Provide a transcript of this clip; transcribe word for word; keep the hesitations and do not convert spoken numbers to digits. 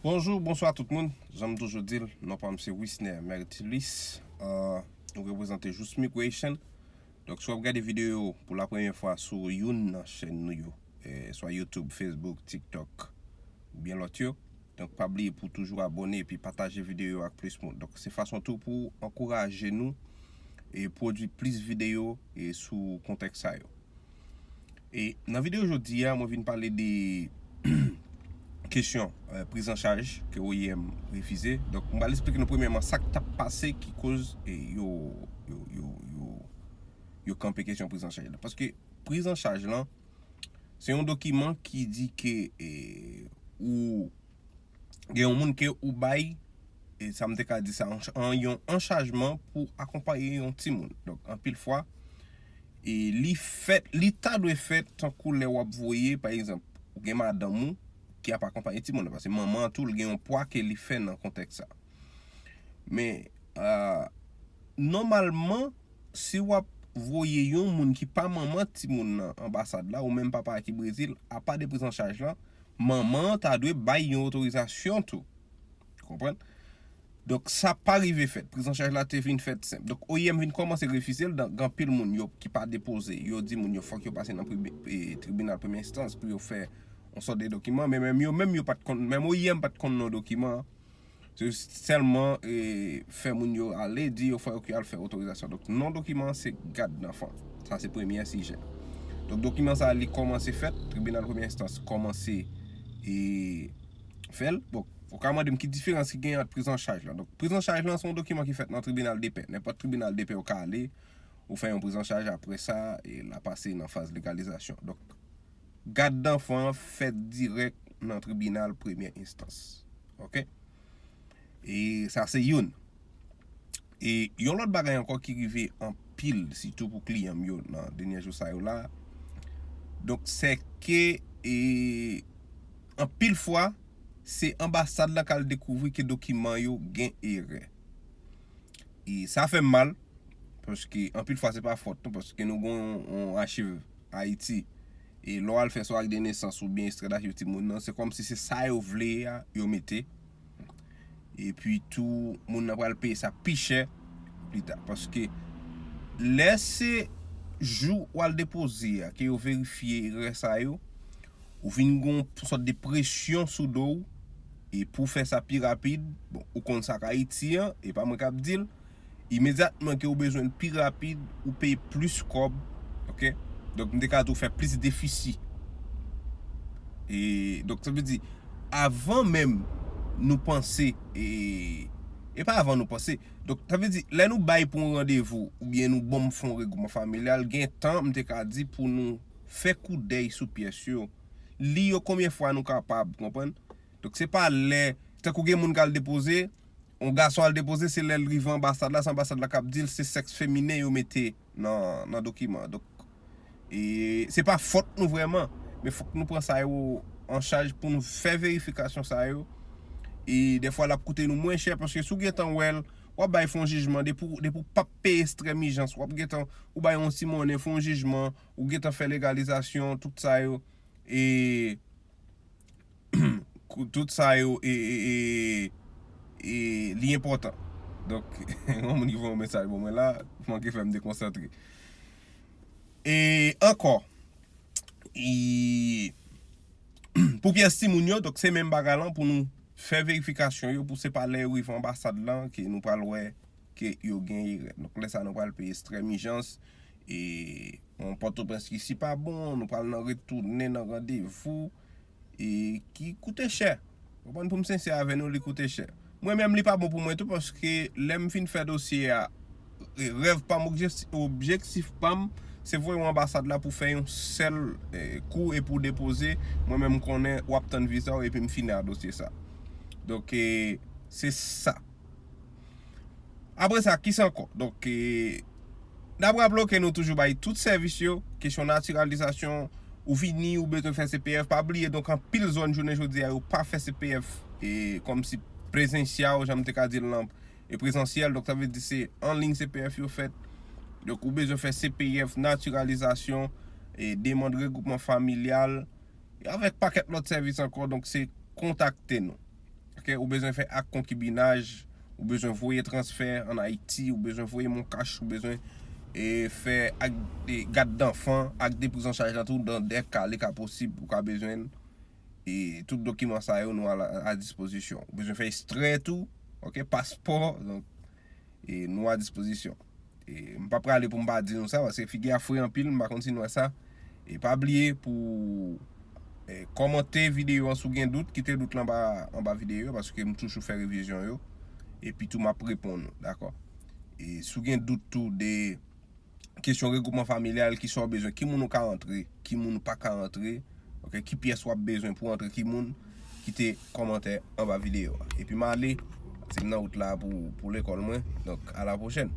Bonjou, bonswa tout moun. Jan m toujou di l, non pa m se Wisner Mertilis. Euh, nou reprezante Jous Migration. Donk, si w ap gade videyo pou la premyè fwa sou youn nan chèn nou yo, eh, swa YouTube, Facebook, TikTok, oubyen lòt yo, donk, pa bliye pou toujou abòne epi pataje videyo yo ak plis moun. Donk, se fason tou pou ankouraje nou e pwodui plis videyo e sou kontèks sa yo. E nan videyo jodi a, mwen vin pale de kesyon, eh, priz an chaj ke O I M refize. Donk, mwen pral eksplike nou premyèman sa k t ap pase ki koz, eh, yo, yo, yo, yo, yo kanpe kesyon priz an chaj la. Paske priz an chaj lan, se yon dokiman ki di ke, eh, ou gen yon moun ke ou bay, e sa m te ka di sa, an, an, yon anchajman pou akonpaye yon timoun. Donk, anpil fwa, e li fèt, li ta dwe fèt tankou lè w ap voye, pa egzanp, ou gen madanm ou ki ap akonpaye timoun nan, paske manman an tou, l gen yon pwa ke li fè nan kontèks sa. Men, ah, nòmalman, si w ap voye yon moun ki pa manman timoun nan anbasad la, ou menm papa a ki Brezil, apa de priz an chaj lan, manman an ta dwe bay yon otorizasyon tou. Konprann? Donk, sa pa rive fèt. Priz an chaj la te vin fèt senp. Donk, O I M vin kòmanse refize l, donk, gen anpil moun yo ki pa depoze. Yo di moun yo fòk yo pase nan pribi-, e, tribinal premye enstans pou yo fè yon sòt de dokiman, men menm yo menm yo pa t konn, menm O I M pa t konn non dokiman an. Se sèlman, e, fè moun yo ale, di yo fè yo ki al fè otorizasyon. Donk, non dokiman an se gad danfan. Sa se premyè sijè. Donk, dokiman sa a, li kòmanse fèt, tribinal premye enstans kòmanse, e, fè l. Bon, ou ka mande m ki diferans ki genyen ant priz an chaj lan. Donk, priz an chaj lan se yon dokiman ki fèt nan tribinal depè. Nenpòt tribinal depè ou ka ale, ou fè yon priz an chaj, apre sa, e, l a pase nan faz legalizasyon. Donk, gad danfan an fèt dirèk nan tribinal premyè enstans. Oke? E sa se youn. E yon lòt bagay ankò ki rive anpil, sitou pou kliyan m yo nan dènye jou sa yo la. Donk, se ke, e, anpil fwa, se anbasad la k al dekouvri ke dokiman yo gen erè. E sa fè m mal, paske anpil fwa se pa fòt nou, paske nou gen yon, yon achiv Ayiti. E lè w al fè swa ak de nesans oubyen ekstrè dachiv timoun nan, se kòmsi se sa yo vle a, yo mete. Epi tou, moun nan pral peye sa pi chè pita. Paske lè se jou w al depoze a, ke yo verifye erè sa yo, ou vin gen yon sòt de presyon sou do w, e pou fè sa pi rapid, bon, ou konn sa k Ayiti an, e pa mwen k ap di l, imedyatman ke ou bezwen l pi rapid, ou peye plis kòb, oke? Donk, m te ka di w fè plis defisi. E, donk, sa vle di, avan menm nou panse, e, e pa avan nou panse, donk, sa vle di, lè nou bay pou yon randevou, oubyen nou ban m fè yon regwoupman familyal, gen tan, m te ka di, pou nou fè koudèy sou pyès yo, li yo konbyen fwa nou kapab, konprann? Donk, se pa lè, tankou gen moun k al depoze, yon gason al depoze, se lè l rive anbasad la, se anbasad la k ap di l se sèks feminen yo mete nan, nan dokiman. Donk, e, se pa fòt nou vrèman, men fòk nou pran sa yo an chaj pou nou fè verifikasyon sa yo. E dèfwa, l ap koute nou mwen chè, paske si w gentan wè l, w ap bay fè yon jijman, depi w, depi w p ap peye ekstrèm ijans, w ap gentan, ou bay yon ti monnen, fè yon jijman, ou gentan fè legalizasyon, tout sa yo. E, kou-, tout sa yo, e, e, e, e, li enpòtan. Donk, yon moun ki voye yon mesaj ban mwen la, manke fè m dekonsantre. E ankò, e, pou pyès timoun yo, donk, se menm bagay lan pou nou fè verifikasyon yo, pou se pa lè yo rive anbasad lan ke nou pral wè ke yo gen erè. Donk, lè sa, nou pral peye ekstrèm ijans, e, yon Pòtoprens ki si pa bon, nou pral nan retounen nan randevou, e, ki koute chè. Konprann, pou m sensè avè nou, li koute chè. Mwen menm, li pa bon pou mwen tou, paske lè m fin fè dosye a, e, rèv pa m, objekti-, objektif pa m, se voye w anbasad la pou fè yon sèl, e, kou e pou depoze. Mwen menm, m konnen w ap tann viza w epi m fini ak dosye sa. Donk, e, se sa. Apre sa, kisa ankò? Donk, e, n ap raple w ke nou toujou bay tout sèvis yo, kesyon natiralizasyon, ou vini, ou bezwen fè C P F, pa bliye, donk, anpil zòn jounen jodi a, yo pa fè C P F, e, kòmsi prezensyal, jan m te ka di l lan, e prezansyèl, donk, sa vle di se an liy C P F yo fèt. Donk, ou bezwen fè C P F, natiralizasyon, e demann regwoupman familyal, e avèk pakèt lòt sèvis ankò, donk, se kontakte nou. Ok, ou bezwen fè ak konkibinaj, ou bezwen voye transfè an Ayiti, ou bezwen voye mon kach, ou bezwen e, fè ak de gad danfan, ak de prizanchaj lan tou, dan de ka li ka posib ou ka bezwen e tout dokiman sa yo nou a, a dispozisyon. Ou bezwen fè ekstrè tou, ok, paspò, donk e nou a dispozisyon. E m pa prale pou m pa di nou sa, paske figi a fre anpil, m pa konn si nou wè sa. E pa bliye pou e, kòmante videyo an si w gen dout, kite dout lan anba, anba videyo, paske m toujou fè revizyon yo. Epi tou m ap reponn ou, dakò? E si w gen dout tou de kesyon regwoupman familyal, ki sa w bezwen, ki moun ou ka antre, ki moun ou pa ka antre, ok, ki pyès w ap bezwen pou antre, ki moun, kite kòmantè anba videyo a. Epi m ale, se m nan wout la pou, pou lekòl mwen. Donk, a la pwochèn.